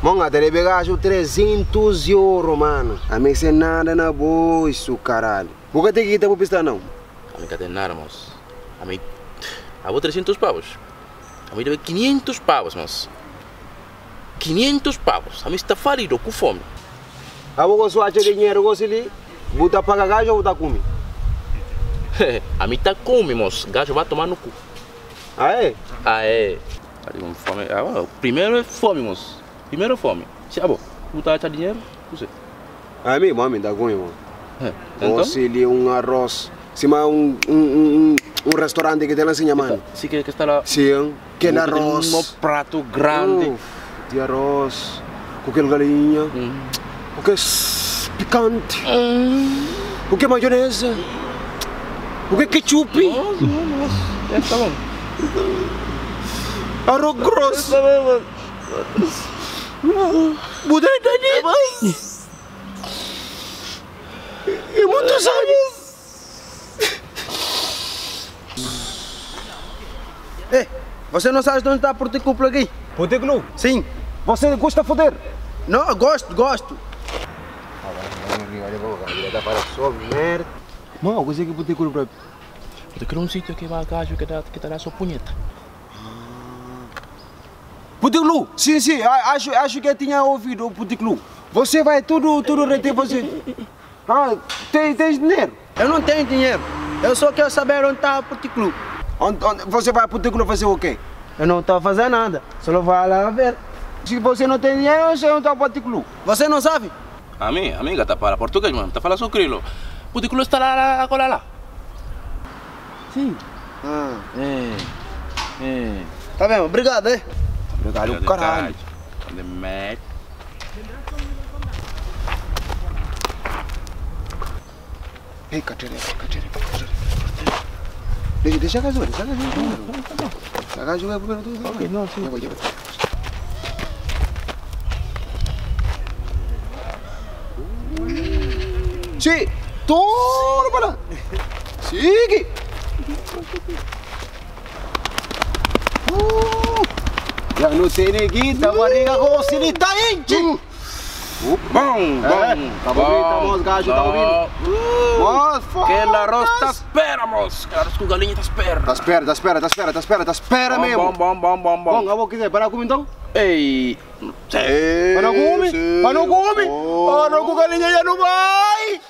Mon ata debe gajo 300 euro, mano. Ami sem nada na bolso, caralho. Bu ka tem guita bu pista não? Ami ka tem nada, mos. Ami abo 300 pavos. Ami debe 500 pavos, mos. 500 pavos. Ami sta falido ku fome. Abo gosto acha dinheiro gosto ali? Bu ta paga gajo ou bu ta come? Ami ta come, mos. Gajo vai tomar no cu. Ah é? Ah é. Fome. Ah, primeiro é fome, moço. Primeiro é fome. Se abo, bu ta acha dinheiro? Não sei. Ami, bom, ami ta come, mano. É. Então? Gosto ali um arroz. Cima um restaurante que tem lá assim, mano. Sim, que está lá. Sim, que é arroz. Um prato grande. Uf, de arroz, com aquele galinha, com aquele picante, com aquele maionese, com aquele ketchup. Nossa, nossa. É, tá bom. Arroz grosso. Mudei É muito sabe. Ei, você não sabe onde está Porticúpula aqui? Porticúpula? Sim. Você gosta de foder? Não, gosto, gosto. Mano, você que Porticúpula? Porticúpula é um sítio que vai gajo que dá, que te dá sua punheta. Puticlu, sim, sim, acho que eu tinha ouvido o Puticlu. Você vai tudo reter você. Ah, tens dinheiro? Eu não tenho dinheiro. Eu só quero saber onde está o Puticlu. Onde você vai para o Puticlu fazer o quê? Eu não estou a fazer nada, só vou lá ver. Se você não tem dinheiro, você não está para o Puticlu. Você não sabe? Amiga, tá para português, mano, tá falando só crioulo. Puticlu está lá, lá, lá, lá. Sim. Ah. É. Tá bem, obrigado, hein? Obrigado, caralho. Ei, carteira. Deixa a jogar, deixa a jogar. Deixa a jogar primeiro. Ok, não, sim. Sim, tudo para lá. Sigue. Já não tem neguita, barriga roça, ele tá enche. Bom, bom. Tá bom, gajo, tá ouvindo? Que el arroz tá espera, moço. Que arroz com galinha tá espera. Tá espera, tá espera mesmo. Bom. Bom, agora quiser, para comer então? Ei. Para não comer, para não comer. Para não com galinha já não vai.